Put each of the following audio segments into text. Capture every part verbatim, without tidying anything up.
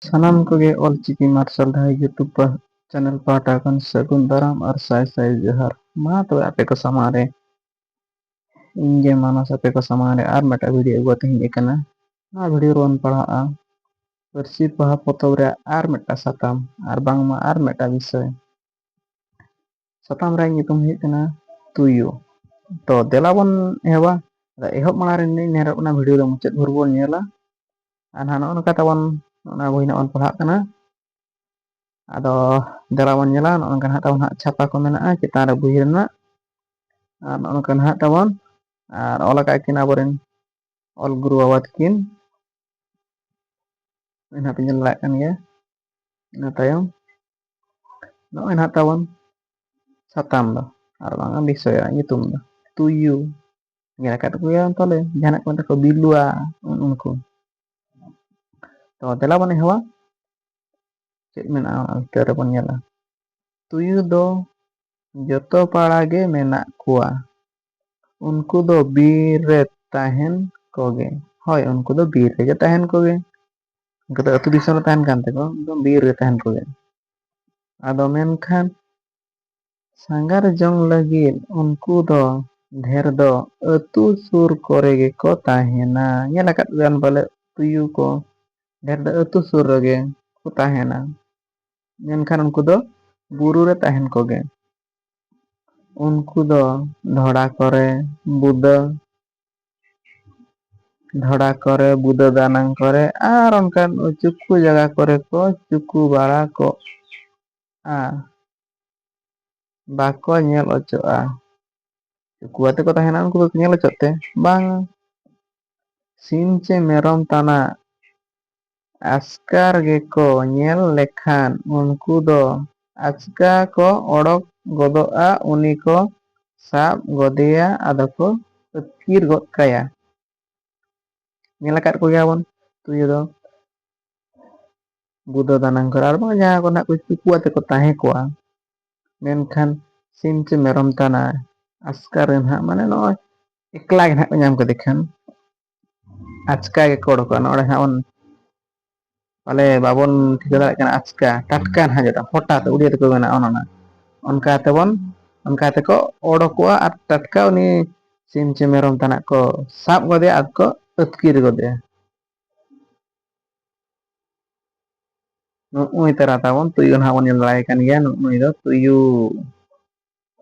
ᱥᱟᱱᱟᱢ ᱠᱚᱜᱮ ᱚᱞᱪᱤᱠᱤ ᱢᱟᱨᱥᱟᱞ ᱰᱟᱦᱟᱨ YouTube ᱯᱟ-, ᱪᱮᱱᱮᱞ ᱯᱟᱦᱴᱟ ᱠᱷᱚᱱ ᱥᱟᱹᱜᱩᱱ ᱫᱟᱨᱟᱢ ᱟᱨ ᱥᱟᱭ ᱥᱟᱭ ᱡᱚᱦᱟᱨ᱾ ᱢᱟ ᱛᱚᱵᱮ ᱟᱯᱮ ᱠᱚ ᱥᱟᱢᱟᱝ ᱨᱮ ᱤᱧ ᱜᱮ ᱢᱟᱱᱚᱥ ᱟᱯᱮ ᱠᱚ ᱥᱟᱢᱟᱝ ᱨᱮ ᱟᱨ ᱢᱤᱫᱴᱟᱝ ᱵᱷᱤᱰᱤᱭᱳ ᱟᱹᱜᱩ ᱠᱟᱛᱮ ᱦᱮᱡ ᱟᱠᱟᱱᱟ᱾ ᱱᱚᱣᱟ ᱵᱷᱤᱰᱤᱭᱳ ᱨᱮᱵᱚᱱ ᱯᱟᱲᱦᱟᱜᱼᱟ ᱯᱟᱹᱨᱥᱤ ᱯᱟᱲᱦᱟᱣ ᱯᱚᱛᱚᱵ ᱨᱮᱭᱟᱜ ᱟᱨ ᱢᱤᱫᱴᱟᱝ ᱥᱟᱛᱟᱢ, ᱟᱨ ᱵᱟᱝᱢᱟ ᱟᱨ ᱢᱤᱫᱴᱟᱝ ᱵᱤᱥᱚᱭ᱾ ᱥᱟᱛᱟᱢ ᱨᱮᱭᱟᱜ ᱧᱩᱛᱩᱢ ᱦᱩᱭᱩᱜ ᱠᱟᱱᱟ ᱛᱩᱭᱩ᱾ ᱛᱚ ᱫᱮᱞᱟ ᱵᱚᱱ ᱮᱦᱚᱵᱟ᱾ ᱟᱫᱚ ᱮᱦᱚᱵ ᱢᱟᱲᱟᱝ ᱨᱮ ᱱᱤᱭᱟᱹ ᱱᱮᱦᱚᱨᱚᱜ ᱠᱟᱱᱟ, ᱵᱷᱤᱰᱤᱭᱳ ᱫᱚ ᱢᱩᱪᱟᱹᱫ ᱵᱷᱳᱨ ᱵᱚᱱ ᱧᱮᱞᱟ᱾ ᱟᱨ ᱱᱟᱦᱟᱜ ᱱᱚᱜᱼᱚ ᱱᱚᱝᱠᱟ ᱛᱟᱵᱚᱱ ᱚᱱᱟ ᱵᱳᱭ ᱱᱟᱜ ᱵᱚᱱ ᱯᱟᱲᱦᱟᱜ ᱠᱟᱱᱟ᱾ ᱟᱫᱚ ᱫᱮᱞᱟ ᱵᱚᱱ ᱧᱮᱞᱟ, ᱱᱚᱜᱼᱚ ᱱᱚᱝᱠᱟ ᱱᱟᱦᱟᱜ ᱛᱟᱵᱚᱱ ᱦᱟᱸᱜ ᱪᱷᱟᱯᱟ ᱠᱚ ᱢᱮᱱᱟᱜᱼᱟ ᱪᱮᱛᱟᱱ ᱨᱮ ᱵᱳᱭ ᱨᱮᱱᱟᱜ᱾ ᱟᱨ ᱱᱚᱜᱼᱚ ᱱᱚᱝᱠᱟ ᱱᱟᱦᱟᱜ ᱛᱟᱵᱚᱱ, ᱟᱨ ᱚᱞ ᱟᱠᱟᱫ ᱠᱤᱱ ᱟᱵᱚᱨᱮᱱ ᱚᱞ ᱜᱩᱨᱩ ᱵᱟᱵᱟ ᱛᱟᱹᱠᱤᱱ᱾ ᱱᱚᱜᱼᱚᱭ ᱱᱟᱦᱟᱜ ᱯᱮ ᱧᱮᱞ ᱫᱟᱲᱮᱭᱟᱜ ᱠᱟᱱ ᱜᱮᱭᱟ᱾ ᱤᱱᱟᱹ ᱛᱟᱭᱚᱢ ᱱᱚᱜᱼᱚᱭ ᱱᱟᱦᱟᱜ ᱛᱟᱵᱚᱱ ᱥᱟᱛᱟᱢ ᱫᱚ, ᱟᱨ ᱵᱟᱝᱟ ᱵᱤᱥᱚᱭ ᱨᱮᱭᱟᱜ ᱧᱩᱛᱩᱢ ᱫᱚ ᱛᱩᱭᱩ᱾ ᱧᱮᱞ ᱟᱠᱟᱫ ᱠᱚᱜᱮᱭᱟ ᱯᱟᱞᱮ, ᱡᱟᱦᱟᱱᱟᱜ ᱠᱚ ᱢᱮᱛᱟ ᱠᱚ ᱵᱤᱞᱩᱣᱟ, ᱩᱱ-, ᱩᱱᱠᱩ᱾ ᱛᱚ ᱫᱮᱞᱟ ᱵᱚᱱ ᱮᱦᱚᱵᱟ᱾ ᱪᱮᱫ ᱢᱮᱱᱟᱜᱼᱟ ᱚᱱᱟ ᱵᱷᱤᱛᱟᱹᱨ ᱨᱮᱵᱚᱱ ᱧᱮᱞᱟ᱾ ᱛᱩᱭᱩ ᱫᱚ ᱡᱚᱛᱚ ᱯᱟᱲᱟ ᱜᱮ ᱢᱮᱱᱟᱜ ᱠᱚᱣᱟ᱾ ᱩᱱᱠᱩ ᱫᱚ ᱵᱤᱨ ᱨᱮ ᱛᱟᱦᱮᱱ ᱠᱚᱜᱮ᱾ ᱦᱳᱭ, ᱩᱱᱠᱩ ᱫᱚ ᱵᱤᱨ ᱨᱮᱜᱮ ᱛᱟᱦᱮᱱ ᱠᱚᱜᱮ᱾ ᱩᱱᱠᱩ ᱫᱚ ᱟᱹᱛᱩ ᱫᱤᱥᱚᱢ ᱨᱮ ᱛᱟᱦᱮᱱ ᱠᱟᱱ ᱛᱟᱠᱚᱣᱟ, ᱩᱱᱠᱩ ᱫᱚ ᱵᱤᱨ ᱨᱮ ᱛᱟᱦᱮᱱ ᱠᱚᱜᱮ᱾ ᱟᱫᱚ ᱢᱮᱱᱠᱷᱟᱱ ᱥᱟᱸᱜᱷᱟᱨ ᱡᱚᱝ ᱞᱟᱹᱜᱤᱫ ᱩᱱᱠᱩ ᱫᱚ ᱰᱷᱮᱨ ᱫᱚ ᱟᱹᱛᱩ ᱥᱩᱨ ᱠᱚᱨᱮ ᱜᱮᱠᱚ ᱛᱟᱦᱮᱱᱟ᱾ ᱧᱮᱞ ᱟᱠᱟᱫ ᱜᱮᱭᱟᱢ ᱯᱟᱞᱮ, ᱛᱩᱭᱩ ᱠᱚ ᱰᱷᱮᱨ ᱫᱚ ᱟᱹᱛᱩ ᱥᱩᱨ ᱨᱮᱜᱮ ᱠᱚ ᱛᱟᱦᱮᱱᱟ᱾ ᱢᱮᱱᱠᱷᱟᱱ ᱩᱱᱠᱩ ᱫᱚ ᱵᱩᱨᱩ ᱨᱮ ᱛᱟᱦᱮᱱ ᱠᱚᱜᱮ᱾ ᱩᱱᱠᱩ ᱫᱚ ᱰᱷᱚᱰᱟ ᱠᱚᱨᱮ, ᱵᱩᱫᱟᱹ, ᱰᱷᱚᱰᱟ ᱠᱚᱨᱮ, ᱵᱩᱫᱟᱹ ᱫᱟᱱᱟᱝ ᱠᱚᱨᱮ, ᱟᱨ ᱚᱱᱠᱟᱱ ᱪᱩᱠᱩ ᱡᱟᱭᱜᱟ ᱠᱚᱨᱮ ᱠᱚ ᱪᱩᱠᱩ ᱵᱟᱲᱟ ᱠᱚᱜᱼᱟ᱾ ᱵᱟᱠᱚ ᱧᱮᱞ ᱚᱪᱚᱜᱼᱟ᱾ ᱪᱩᱠᱩ ᱟᱛᱮ ᱠᱚ ᱛᱟᱦᱮᱱᱟ, ᱩᱱᱠᱩ ᱫᱚ ᱧᱮᱞ ᱚᱪᱚᱜ ᱛᱮ ᱵᱟᱝ᱾ ᱥᱤᱢ ᱪᱮ ᱢᱮᱨᱚᱢ ᱛᱟᱱᱟᱜ ᱟᱥᱠᱟᱨ ᱜᱮᱠᱚ ᱧᱮᱞ ᱞᱮᱠᱷᱟᱱ ᱩᱱᱠᱩ ᱫᱚ ᱟᱪᱠᱟ ᱠᱚ ᱚᱰᱚᱠ ᱜᱚᱫᱚᱜᱼᱟ, ᱩᱱᱤ ᱠᱚ ᱥᱟᱵ ᱜᱚᱫᱮᱭᱟ, ᱟᱫᱚ ᱠᱚ ᱟᱹᱛᱠᱤᱨ ᱜᱚᱫ ᱠᱟᱭᱟ᱾ ᱧᱮᱞ ᱟᱠᱟᱫ ᱠᱚᱜᱮᱭᱟᱵᱚᱱ ᱛᱩᱭᱩ ᱫᱚ ᱵᱩᱫᱟᱹ ᱫᱟᱱᱟᱝ ᱠᱚᱨᱮ ᱟᱨ ᱵᱟᱝ ᱡᱟᱦᱟᱸ ᱠᱚ ᱱᱟᱦᱟᱜ ᱠᱚ ᱪᱩᱠᱩ ᱟᱛᱮ ᱠᱚ ᱛᱟᱦᱮᱸ ᱠᱚᱜᱼᱟ᱾ ᱢᱮᱱᱠᱷᱟᱱ ᱥᱤᱢ ᱪᱮ ᱢᱮᱨᱚᱢ ᱛᱟᱱᱟ ᱟᱥᱠᱟᱨ ᱨᱮ ᱱᱟᱦᱟᱜ, ᱢᱟᱱᱮ ᱱᱚᱜᱼᱚᱭ ᱮᱠᱞᱟ ᱜᱮ ᱱᱟᱦᱟᱜ ᱠᱚ ᱧᱟᱢ ᱠᱮᱫᱮ ᱠᱷᱟᱱ ᱟᱪᱠᱟ ᱜᱮᱠᱚ ᱚᱰᱚᱠᱚᱜᱼᱟ᱾ ᱱᱚᱰᱮ ᱱᱟᱦᱟᱜ ᱵᱚᱱ ᱯᱟᱞᱮ ᱵᱟᱵᱚᱱ ᱴᱷᱤᱠᱟᱹ ᱫᱟᱲᱮᱭᱟᱜ ᱠᱟᱱᱟ, ᱟᱪᱠᱟ, ᱴᱟᱴᱠᱟ ᱱᱟᱦᱟᱜ, ᱡᱮᱴᱟ ᱦᱚᱴᱟᱛ ᱩᱲᱤᱭᱟ ᱛᱮᱠᱚ ᱢᱮᱱᱟ, ᱚᱱᱟ ᱱᱟᱦᱟᱜ᱾ ᱚᱱᱠᱟ ᱛᱮᱵᱚᱱ, ᱚᱱᱠᱟ ᱛᱮᱠᱚ ᱚᱰᱚᱠᱚᱜᱼᱟ ᱟᱨ ᱴᱟᱴᱠᱟ ᱩᱱᱤ ᱥᱤᱢ ᱪᱮ ᱢᱮᱨᱚᱢ ᱛᱟᱱᱟᱜ ᱠᱚ ᱥᱟᱵ ᱜᱚᱫᱮᱭᱟ ᱟᱨ ᱠᱚ ᱟᱹᱛᱠᱤᱨ ᱜᱚᱫᱮᱭᱟ᱾ ᱱᱩᱜᱼᱩᱭ ᱛᱟᱨᱟ ᱛᱟᱵᱚᱱ ᱛᱩᱭᱩ ᱱᱟᱦᱟᱜ ᱵᱚᱱ ᱧᱮᱞ ᱫᱟᱲᱮᱭᱟᱭ ᱠᱟᱱ ᱜᱮᱭᱟ, ᱱᱩᱜᱼᱩᱭ ᱫᱚ ᱛᱩᱭᱩ᱾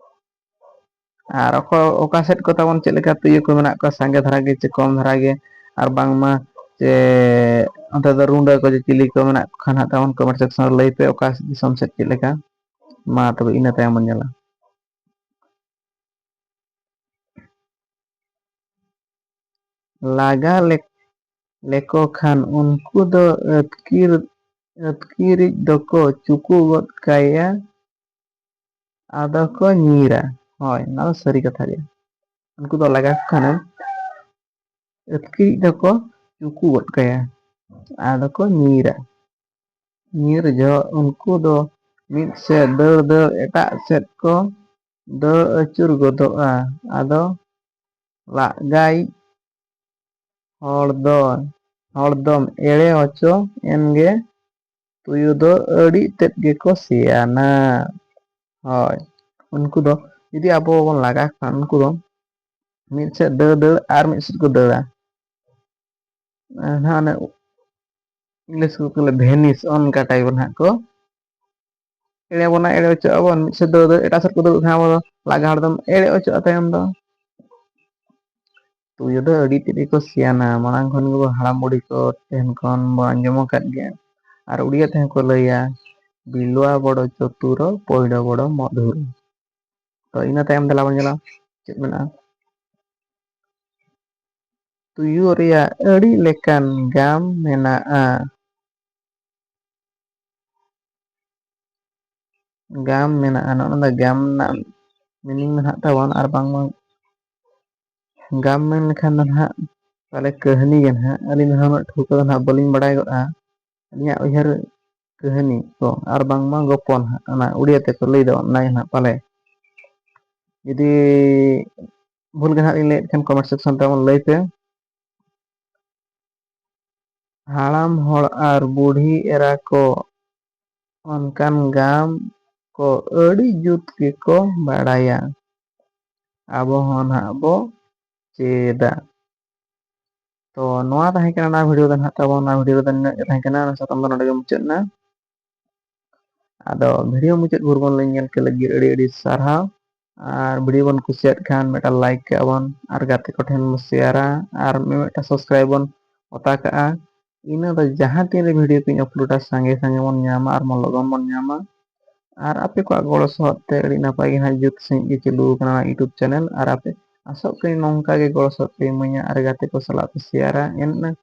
ᱟᱨ ᱚᱠᱚ-, ᱚᱠᱟ ᱥᱮᱫ ᱠᱚ ᱛᱟᱵᱚᱱ ᱪᱮᱫ ᱞᱮᱠᱟ ᱛᱩᱭᱩ ᱠᱚ ᱢᱮᱱᱟᱜ ᱠᱚᱣᱟ, ᱥᱟᱸᱜᱮ ᱫᱷᱟᱨᱟ ᱜᱮ ᱪᱮ ᱠᱚᱢ ᱫᱷᱟᱨᱟ ᱜᱮ, ᱟᱨ ᱵᱟᱝᱢᱟ ᱪᱮ ᱚᱱᱛᱮ ᱫᱚ ᱨᱩᱸᱰᱟᱹ ᱠᱚ ᱪᱮ ᱪᱤᱞᱤ ᱠᱚ ᱢᱮᱱᱟᱜ ᱠᱚ ᱠᱷᱟᱱ ᱦᱟᱸᱜ ᱛᱟᱵᱚᱱ comment section ᱨᱮ ᱞᱟᱹᱭ ᱯᱮ, ᱚᱠᱟ ᱫᱤᱥᱚᱢ ᱥᱮᱫ ᱪᱮᱫ ᱞᱮᱠᱟ᱾ ᱢᱟ ᱛᱚᱵᱮ ᱤᱱᱟᱹ ᱛᱟᱭᱚᱢ ᱵᱚᱱ ᱧᱮᱞᱟ᱾ ᱞᱟᱜᱟ ᱞᱮᱠ-, ᱞᱮᱠᱚ ᱠᱷᱟᱱ ᱩᱱᱠᱩ ᱫᱚ ᱟᱹᱛᱠᱤᱨ, ᱟᱹᱛᱠᱤᱨᱤᱡ ᱫᱚᱠᱚ ᱪᱩᱠᱩ ᱜᱚᱫ ᱠᱟᱭᱟ, ᱟᱫᱚ ᱠᱚ ᱧᱤᱨᱟ᱾ ᱦᱳᱭ, ᱚᱱᱟ ᱫᱚ ᱥᱟᱹᱨᱤ ᱠᱟᱛᱷᱟ ᱜᱮ᱾ ᱩᱱᱠᱩ ᱫᱚ ᱞᱟᱜᱟ ᱠᱚ ᱠᱷᱟᱱᱮᱢ, ᱟᱹᱛᱠᱤᱨᱤᱡ ᱫᱚᱠᱚ ᱪᱩᱠᱩ ᱜᱚᱫ ᱠᱟᱭᱟ, ᱟᱫᱚ ᱠᱚ ᱧᱤᱨᱟ᱾ ᱧᱤᱨ ᱡᱚᱦᱚᱜ ᱩᱱᱠᱩ ᱫᱚ ᱢᱤᱫ ᱥᱮᱫ ᱫᱟᱹᱲ ᱫᱟᱹᱲ ᱮᱴᱟᱜ ᱥᱮᱫ ᱠᱚ ᱫᱟᱹᱲ ᱟᱹᱪᱩᱨ ᱜᱚᱫᱚᱜᱼᱟ᱾ ᱟᱫᱚ ᱞᱟᱜᱟᱭᱤᱡ ᱦᱚᱲ ᱫᱚ, ᱦᱚᱲ ᱫᱚᱢ ᱮᱲᱮ ᱦᱚᱪᱚ ᱮᱱᱜᱮ, ᱛᱩᱭᱩ ᱫᱚ ᱟᱹᱰᱤ ᱛᱮᱫ ᱜᱮᱠᱚ ᱥᱮᱭᱟᱱᱟ᱾ ᱦᱳᱭ, ᱩᱱᱠᱩ ᱫᱚ ᱡᱩᱫᱤ ᱟᱵᱚ ᱵᱚᱱ ᱞᱟᱜᱟ ᱠᱚᱣᱟ, ᱩᱱᱠᱩ ᱫᱚ ᱢᱤᱫ ᱥᱮᱫ ᱫᱟᱹᱲ ᱫᱟᱹᱲ ᱟᱨ ᱢᱤᱫ ᱥᱮᱫ ᱠᱚ ᱫᱟᱹᱲᱟ᱾ ᱟᱨ ᱱᱟᱦᱟᱜ ᱚᱱᱮ ᱤᱝᱞᱤᱥ ᱠᱚ ᱞᱟᱹᱭ vanish, ᱚᱱᱠᱟ type ᱱᱟᱦᱟᱜ ᱠᱚ ᱮᱲᱮ ᱵᱚᱱᱟ, ᱮᱲᱮ ᱦᱚᱪᱚᱜ ᱟᱵᱚᱱ᱾ ᱢᱤᱫ ᱥᱮᱫ ᱫᱟᱹᱲ ᱫᱟᱹᱲ, ᱮᱴᱟᱜ ᱥᱮᱫ ᱠᱚ ᱫᱟᱹᱲ ᱠᱷᱟᱱ ᱟᱵᱚ ᱫᱚ ᱞᱟᱜᱟ ᱦᱚᱲ ᱫᱚᱢ ᱮᱲᱮ ᱦᱚᱪᱚᱜᱼᱟ ᱛᱟᱭᱚᱢ ᱫᱚ᱾ ᱛᱩᱭᱩ ᱫᱚ ᱟᱹᱰᱤ ᱛᱮᱫ ᱜᱮᱠᱚ ᱥᱮᱭᱟᱱᱟ, ᱢᱟᱲᱟᱝ ᱠᱷᱚᱱ ᱜᱮᱵᱚ ᱦᱟᱲᱟᱢ ᱵᱩᱲᱦᱤ ᱠᱚ ᱴᱷᱮᱱ ᱠᱷᱚᱱ ᱵᱚ ᱟᱸᱡᱚᱢ ᱟᱠᱟᱫ ᱜᱮᱭᱟ᱾ ᱟᱨ ᱩᱲᱤᱭᱟ ᱛᱮᱦᱚᱸ ᱠᱚ ᱞᱟᱹᱭᱟ, "ᱵᱤᱞᱣᱟ ᱵᱚᱲᱚ ᱪᱚᱛᱩᱨᱚ, ᱯᱚᱭᱰᱚ ᱵᱚᱲᱚ ᱢᱚᱫᱷᱩᱨ᱾" ᱛᱚ, ᱤᱱᱟᱹ ᱛᱟᱭᱚᱢ ᱫᱮᱞᱟ ᱵᱚᱱ ᱧᱮᱞᱟ ᱪᱮᱫ ᱢᱮᱱᱟᱜᱼᱟ᱾ ᱛᱩᱭᱩ ᱨᱮᱭᱟᱜ ᱟᱹᱰᱤ ᱞᱮᱠᱟᱱ ᱜᱟᱢ ᱢᱮᱱᱟᱜᱼᱟ᱾ ᱜᱟᱢ ᱢᱮᱱᱟᱜᱼᱟ, ᱱᱚᱜᱼᱚ ᱱᱚᱣᱟ ᱫᱚ ᱜᱟᱢ ᱨᱮᱱᱟᱜ meaning ᱫᱚ ᱱᱟᱦᱟᱜ ᱛᱟᱵᱚᱱ, ᱟᱨ ᱵᱟᱝᱢᱟ ᱜᱟᱢ ᱢᱮᱱ ᱞᱮᱠᱷᱟᱱ ᱫᱚ ᱱᱟᱦᱟᱜ ᱯᱟᱞᱮ ᱠᱟᱹᱦᱱᱤ ᱜᱮ ᱱᱟᱦᱟᱜ, ᱟᱹᱞᱤᱧ ᱫᱚ ᱱᱟᱦᱟᱜ ᱩᱱᱟᱹᱜ ᱴᱷᱟᱹᱣᱠᱟᱹ ᱫᱚ ᱱᱟᱦᱟᱜ ᱵᱟᱹᱞᱤᱧ ᱵᱟᱲᱟᱭ ᱜᱚᱫᱼᱟ᱾ ᱟᱹᱞᱤᱧᱟᱜ ᱩᱭᱦᱟᱹᱨ ᱠᱟᱹᱦᱱᱤ ᱠᱚ, ᱟᱨ ᱵᱟᱝᱢᱟ ᱜᱚᱯᱚᱱ ᱦᱟᱸᱜ, ᱚᱱᱟ ᱩᱲᱤᱭᱟ ᱛᱮᱠᱚ ᱞᱟᱹᱭ ᱫᱚ, ᱚᱱᱟ ᱜᱮ ᱱᱟᱦᱟᱜ ᱯᱟᱞᱮ᱾ ᱡᱩᱫᱤ ᱵᱷᱩᱞ ᱜᱮ ᱱᱟᱦᱟᱜ ᱞᱤᱧ ᱞᱟᱹᱭᱮᱫ ᱠᱷᱟᱱ, comment section ᱛᱮ ᱟᱵᱚᱱ ᱞᱟᱹᱭ ᱯᱮ᱾ ᱦᱟᱲᱟᱢ ᱦᱚᱲ ᱟᱨ ᱵᱩᱰᱷᱤ ᱮᱨᱟ ᱠᱚ ᱚᱱᱠᱟᱱ ᱜᱟᱢ ᱠᱚ ᱟᱹᱰᱤ ᱡᱩᱛ ᱜᱮᱠᱚ ᱵᱟᱲᱟᱭᱟ᱾ ᱟᱵᱚ ᱦᱚᱸ ᱱᱟᱦᱟᱜ ᱵᱚ ᱪᱮᱫᱟ᱾ ᱛᱚ ᱱᱚᱣᱟ ᱛᱟᱦᱮᱸ ᱠᱟᱱᱟ ᱚᱱᱟ ᱵᱷᱤᱰᱤᱭᱳ ᱫᱚ ᱱᱟᱦᱟᱜ ᱛᱟᱵᱚᱱ, ᱚᱱᱟ ᱵᱷᱤᱰᱤᱭᱳ ᱨᱮᱫᱚ ᱱᱤᱱᱟᱹᱜ ᱜᱮ ᱛᱟᱦᱮᱸ ᱠᱟᱱᱟ, ᱚᱱᱟ ᱥᱟᱛᱟᱢ ᱫᱚ ᱱᱚᱰᱮ ᱜᱮ ᱢᱩᱪᱟᱹᱫ ᱮᱱᱟ᱾ ᱟᱫᱚ ᱵᱷᱤᱰᱤᱭᱳ ᱢᱩᱪᱟᱹᱫ ᱵᱷᱳᱨ ᱵᱚᱱ ᱞᱟᱹᱭ ᱧᱮᱞ ᱠᱮᱫ ᱞᱟᱹᱜᱤᱫ ᱟᱹᱰᱤ ᱟᱹᱰᱤ ᱥᱟᱨᱦᱟᱣ᱾ ᱟᱨ ᱵᱷᱤᱰᱤᱭᱳ ᱵᱚᱱ ᱠᱩᱥᱤᱭᱟᱫ ᱠᱷᱟᱱ ᱢᱤᱫᱴᱟᱝ ᱞᱟᱭᱤᱠ ᱠᱟᱜᱼᱟ ᱵᱚᱱ, ᱟᱨ ᱜᱟᱛᱮ ᱠᱚᱴᱷᱮᱱ ᱵᱚᱱ ᱥᱮᱭᱟᱨᱟ, ᱟᱨ ᱢᱤᱫᱴᱟᱝ ᱥᱟᱵᱥᱠᱨᱟᱭᱤᱵ ᱵᱚᱱ ᱚᱛᱟ ᱠᱟᱜᱼᱟ᱾ ᱤᱱᱟᱹ ᱫᱚ ᱡᱟᱦᱟᱸ ᱛᱤᱱᱨᱮ ᱵᱷᱤᱰᱤᱭᱳ ᱠᱚᱧ ᱟᱯᱞᱳᱰᱟ, ᱥᱟᱸᱜᱮ ᱥᱟᱸᱜᱮ ᱵᱚᱱ ᱧᱟᱢᱟ ᱟᱨ ᱵᱚᱱ ᱞᱚᱜᱚᱱ ᱵᱚᱱ ᱧᱟᱢᱟ᱾ ᱟᱨ ᱟᱯᱮ ᱠᱚᱣᱟᱜ ᱜᱚᱲᱚ ᱥᱚᱦᱚᱫ ᱛᱮ ᱟᱹᱰᱤ ᱱᱟᱯᱟᱭ ᱜᱮ ᱱᱟᱦᱟᱜ ᱡᱩᱛ ᱥᱟᱺᱦᱤᱡ ᱜᱮ ᱪᱟᱹᱞᱩ ᱟᱠᱟᱱᱟ ᱱᱚᱣᱟ YouTube ᱪᱮᱱᱮᱞ᱾ ᱟᱨ ᱟᱯᱮ ᱟᱥᱚᱜ ᱠᱟᱹᱱᱟᱹᱧ ᱱᱚᱝᱠᱟ ᱜᱮ ᱜᱚᱲᱚ ᱥᱚᱦᱚᱫ ᱯᱮ ᱤᱢᱟᱹᱧᱟ ᱟᱨ ᱜᱟᱛᱮ ᱠᱚ ᱥᱟᱞᱟᱜ ᱯᱮ ᱥᱮᱭᱟᱨᱟ, ᱮᱱᱟᱝ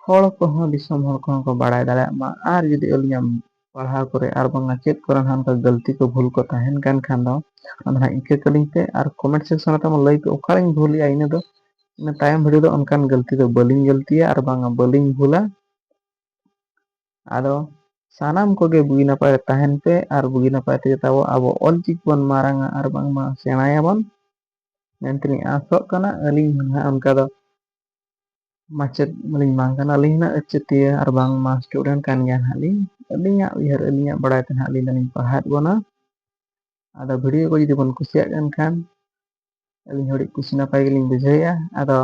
ᱦᱚᱲ ᱠᱚᱦᱚᱸ, ᱫᱤᱥᱚᱢ ᱦᱚᱲ ᱠᱚᱦᱚᱸ ᱠᱚ ᱵᱟᱲᱟᱭ ᱫᱟᱲᱮᱭᱟᱜ ᱢᱟ᱾ ᱟᱨ ᱡᱩᱫᱤ ᱟᱹᱞᱤᱧᱟᱜ ᱯᱟᱲᱦᱟᱣ ᱠᱚᱨᱮ ᱟᱨ ᱵᱟᱝᱟ ᱪᱮᱫ ᱠᱚᱨᱮ ᱱᱟᱦᱟᱜ ᱚᱱᱠᱟ ᱜᱟᱹᱞᱛᱤ ᱠᱚ ᱵᱷᱩᱞ ᱠᱚ ᱛᱟᱦᱮᱱ ᱠᱟᱱ ᱠᱷᱟᱱ ᱫᱚ, ᱚᱱᱟ ᱱᱟᱦᱟᱜ ᱤᱠᱟᱹ ᱠᱟᱹᱞᱤᱧ ᱯᱮ ᱟᱨ ᱠᱚᱢᱮᱱᱴ ᱥᱮᱠᱥᱚᱱ ᱨᱮ ᱛᱟᱵᱚᱱ ᱞᱟᱹᱭ ᱯᱮ ᱚᱠᱟᱨᱮᱧ ᱵᱷᱩᱞᱮᱜᱼᱟ᱾ ᱤᱱᱟᱹ ᱫᱚ ᱤᱱᱟᱹ ᱛᱟᱭᱚᱢ ᱵᱷᱤᱰᱤᱭᱳ ᱫᱚ ᱚᱱᱠᱟᱱ ᱜᱟᱹᱞᱛᱤ ᱫᱚ ᱵᱟᱹᱞᱤᱧ ᱜᱟᱹᱞᱛᱤᱭᱟ ᱟᱨ ᱵᱟᱝᱟ ᱵᱟᱹᱞᱤᱧ ᱵᱷᱩᱞᱟ᱾ ᱟᱫᱚ ᱥᱟᱱᱟᱢ ᱠᱚᱜᱮ ᱵᱩᱜᱤ ᱱᱟᱯᱟᱭ ᱨᱮ ᱛᱟᱦᱮᱱ ᱯᱮ ᱟᱨ ᱵᱩᱜᱤ ᱱᱟᱯᱟᱭ ᱛᱮᱜᱮ ᱛᱟᱵᱚ ᱟᱵᱚ ᱚᱞᱪᱤᱠᱤ ᱵᱚᱱ ᱢᱟᱨᱟᱝᱟ ᱟᱨ ᱵᱟᱝᱢᱟ ᱥᱮᱬᱟᱭᱟᱵᱚᱱ ᱢᱮᱱᱛᱮᱞᱤᱧ ᱟᱥᱚᱜ ᱠᱟᱱᱟ᱾ ᱟᱹᱞᱤᱧ ᱦᱚᱸ ᱱᱟᱦᱟᱜ ᱚᱱᱠᱟ ᱫᱚ ᱢᱟᱪᱮᱫ ᱢᱟᱞᱤᱧ ᱵᱟᱝ ᱠᱟᱱᱟ, ᱟᱹᱞᱤᱧ ᱦᱚᱸ ᱟᱹᱪᱮᱛᱤᱭᱟᱹ ᱟᱨ ᱵᱟᱝᱢᱟ ᱥᱴᱩᱰᱮᱱᱴ ᱠᱟᱱ ᱜᱮᱭᱟ ᱱᱟᱦᱟᱜ ᱞᱤᱧ᱾ ᱟᱹᱞᱤᱧᱟᱜ ᱩᱭᱦᱟᱹᱨ, ᱟᱹᱞᱤᱧᱟᱜ ᱵᱟᱲᱟᱭ ᱛᱮ ᱱᱟᱦᱟᱜ ᱟᱹᱞᱤᱧ ᱫᱚᱞᱤᱧ ᱯᱟᱲᱦᱟᱣᱮᱫ ᱵᱚᱱᱟ᱾ ᱟᱫᱚ ᱵᱷᱤᱰᱤᱭᱳ ᱠᱚ ᱡᱩᱫᱤ ᱵᱚᱱ ᱠᱩᱥᱤᱭᱟᱜ ᱠᱟᱱ ᱠᱷᱟᱱ, ᱟᱹᱞᱤᱧ ᱦᱚᱸ ᱟᱹᱰᱤ ᱠᱩᱥᱤ ᱱᱟᱯᱟᱭ ᱜᱮᱞᱤᱧ ᱵᱩᱡᱷᱟᱹᱣᱮᱫᱼᱟ᱾ ᱟᱫᱚ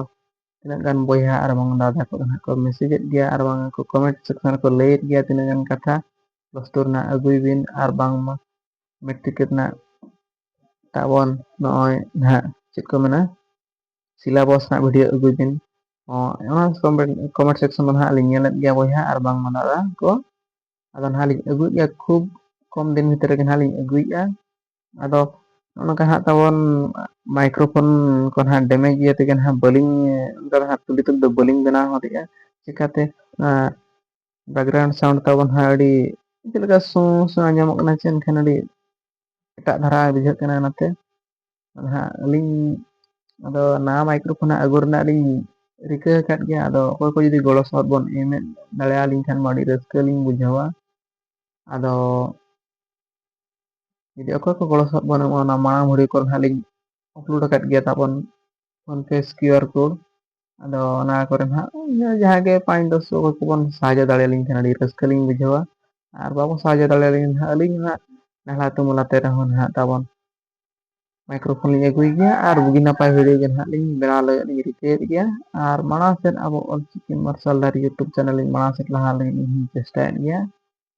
ᱛᱤᱱᱟᱹᱜ ᱜᱟᱱ ᱵᱚᱭᱦᱟ ᱟᱨ ᱵᱟᱝ ᱫᱟᱫᱟ ᱠᱚᱫᱚ ᱱᱟᱦᱟᱜ ᱠᱚ ᱢᱮᱥᱮᱡᱮᱫ ᱜᱮᱭᱟ ᱟᱨ ᱵᱟᱝ ᱠᱚ ᱠᱚᱢᱮᱱᱴ ᱥᱮᱠᱥᱚᱱ ᱨᱮᱠᱚ ᱞᱟᱹᱭᱮᱫ ᱜᱮᱭᱟ ᱛᱤᱱᱟᱹᱜ ᱜᱟᱱ ᱠᱟᱛᱷᱟ ᱵᱚᱥᱛᱩ ᱨᱮᱱᱟᱜ ᱟᱹᱜᱩᱭ ᱵᱤᱱ ᱟᱨ ᱵᱟᱝᱢᱟ ᱢᱮᱴᱨᱤᱠ ᱨᱮᱱᱟᱜ ᱛᱟᱵᱚᱱ ᱱᱚᱜᱼᱚᱭ ᱱᱟᱦᱟᱜ ᱪᱮᱫ ᱠᱚ ᱢᱮᱱᱟ, ᱥᱤᱞᱟᱵᱚᱥ ᱨᱮᱱᱟᱜ ᱵᱷᱤᱰᱤᱭᱳ ᱟᱹᱜᱩᱭ ᱵᱤᱱ᱾ ᱚ, ᱚᱱᱟ ᱠᱚᱢᱮᱱᱴ ᱥᱮᱠᱥᱚᱱ ᱫᱚ ᱱᱟᱦᱟᱜ ᱞᱤᱧ ᱧᱮᱞᱮᱫ ᱜᱮᱭᱟ ᱵᱚᱭᱦᱟ ᱟᱨ ᱵᱟᱝᱢᱟ ᱫᱟᱫᱟ ᱠᱚ᱾ ᱟᱫᱚ ᱱᱟᱦᱟᱜ ᱞᱤᱧ ᱟᱹᱜᱩᱭᱮᱫ ᱜᱮᱭᱟ, ᱠᱷᱩᱵ ᱠᱚᱢ ᱫᱤᱱ ᱵᱷᱤᱛᱨᱤ ᱨᱮᱜᱮ ᱱᱟᱦᱟᱜ ᱞᱤᱧ ᱟᱹᱜᱩᱭᱮᱫᱼᱟ᱾ ᱟᱫᱚ ᱱᱚᱜᱼᱚ ᱱᱚᱝᱠᱟ ᱦᱟᱸᱜ ᱛᱟᱵᱚᱱ ᱢᱟᱭᱠᱨᱳᱯᱷᱳᱱ ᱠᱚ ᱱᱟᱦᱟᱜ ᱰᱮᱢᱮᱡᱽ ᱤᱭᱟᱹ ᱛᱮᱜᱮ ᱱᱟᱦᱟᱜ ᱵᱟᱹᱞᱤᱧ, ᱚᱱᱠᱟ ᱫᱚ ᱦᱟᱸᱜ ᱛᱩᱞᱤ ᱛᱩᱞᱤ ᱫᱚ ᱵᱟᱹᱞᱤᱧ ᱵᱮᱱᱟᱣ ᱦᱚᱫᱮᱜᱼᱟ᱾ ᱪᱤᱠᱟᱹᱛᱮ ᱚᱱᱟ ᱵᱮᱠᱜᱨᱟᱣᱩᱱᱰ ᱥᱟᱣᱩᱱᱰ ᱛᱟᱵᱚᱱ ᱦᱟᱸᱜ ᱟᱹᱰᱤ ᱪᱮᱫ ᱞᱮᱠᱟ ᱥᱩ ᱥᱩ ᱟᱸᱡᱚᱢᱚᱜ ᱠᱟᱱᱟ, ᱪᱮ ᱮᱱᱠᱷᱟᱱ ᱟᱹᱰᱤ ᱮᱴᱟᱜ ᱫᱷᱟᱨᱟ ᱵᱩᱡᱷᱟᱹᱜ ᱠᱟᱱᱟ᱾ ᱚᱱᱟᱛᱮ ᱟᱫᱚ ᱦᱟᱸᱜ ᱟᱹᱞᱤᱧ ᱟᱫᱚ ᱱᱟᱣᱟ ᱢᱟᱭᱠᱨᱳᱯᱷᱳᱱ ᱦᱟᱸᱜ ᱟᱹᱜᱩ ᱨᱮᱱᱟᱜ ᱞᱤᱧ ᱨᱤᱠᱟᱹ ᱟᱠᱟᱫ ᱜᱮᱭᱟ᱾ ᱟᱫᱚ ᱚᱠᱚᱭ ᱠᱚ ᱡᱩᱫᱤ ᱜᱚᱲᱚ ᱥᱚᱦᱚᱫ ᱵᱚᱱ ᱮᱢᱮᱫ ᱫᱟᱲᱮᱭᱟᱞᱤᱧ ᱠᱷᱟᱱ ᱢᱟ ᱟᱹᱰᱤ ᱨᱟᱹᱥᱠᱟᱹ ᱞᱤᱧ ᱵᱩᱡᱷᱟᱹᱣᱟ᱾ ᱟᱫᱚ ᱡᱩᱫᱤ ᱚᱠᱚᱭ ᱠᱚ ᱜᱚᱲᱚ ᱥᱚᱦᱚᱫ ᱵᱚᱱ ᱮᱢᱚᱜᱼᱟ, ᱚᱱᱟ ᱢᱟᱲᱟᱝ ᱵᱷᱤᱰᱤᱭᱳ ᱠᱚᱨᱮ ᱦᱟᱸᱜ ᱞᱤᱧ ᱟᱯᱞᱳᱰ ᱟᱠᱟᱫ ᱜᱮᱭᱟ ᱛᱟᱵᱚᱱ phone Pay Q R code. ᱟᱫᱚ ᱚᱱᱟ ᱠᱚᱨᱮ ᱱᱟᱦᱟᱜ ᱡᱟᱦᱟᱸ ᱜᱮ ᱯᱟᱸᱪ ᱫᱚᱥ ᱚᱠᱚᱭ ᱠᱚᱵᱚᱱ ᱥᱟᱦᱟᱡᱽᱡᱚ ᱫᱟᱲᱮᱭᱟᱞᱤᱧ ᱠᱷᱟᱱ ᱟᱹᱰᱤ ᱨᱟᱹᱥᱠᱟᱹ ᱞᱤᱧ ᱵᱩᱡᱷᱟᱹᱣᱟ᱾ ᱟᱨ ᱵᱟᱵᱚ ᱥᱟᱦᱟᱡᱽᱡᱚ ᱫᱟᱲᱮᱭᱟᱞᱤᱧ ᱱᱟᱦᱟᱜ, ᱟᱹᱞᱤᱧ ᱱᱟᱦᱟᱜ ᱱᱟᱞᱦᱟ ᱛᱩᱢᱟᱹᱞ ᱟᱛᱮ ᱨᱮᱦᱚᱸ ᱱᱟᱦᱟᱜ ᱛᱟᱵᱚᱱ ᱢᱟᱭᱠᱨᱳᱯᱷᱳᱱ ᱞᱤᱧ ᱟᱹᱜᱩᱭ ᱜᱮᱭᱟ ᱟᱨ ᱵᱩᱜᱤ ᱱᱟᱯᱟᱭ ᱵᱷᱤᱰᱤᱭᱳ ᱜᱮ ᱱᱟᱦᱟᱜ ᱞᱤᱧ ᱵᱮᱱᱟᱣ ᱞᱟᱹᱜᱤᱫ ᱞᱤᱧ ᱨᱤᱠᱟᱹᱭᱮᱫ ᱜᱮᱭᱟ᱾ ᱟᱨ ᱢᱟᱲᱟᱝ ᱥᱮᱫ ᱟᱵᱚ ᱚᱞᱪᱤᱠᱤ ᱢᱟᱨᱥᱟᱞ ᱫᱟᱨᱮ YouTube ᱪᱮᱱᱮᱞ ᱞᱤᱧ ᱢᱟᱲᱟᱝ ᱥᱮᱫ ᱞᱟᱦᱟ ᱞᱟᱹᱜᱤᱫ ᱤᱧ ᱪᱮᱥᱴᱟᱭᱮᱫ ᱜᱮᱭᱟ᱾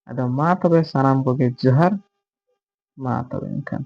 ᱟᱫᱚ ᱢᱟ ᱛᱚᱵᱮ ᱥᱟᱱᱟᱢ ᱠᱚᱜᱮ ᱡᱚᱦᱟᱨ᱾ ᱢᱟ ᱛᱚᱵᱮ ᱮᱱᱠᱷᱟᱱ᱾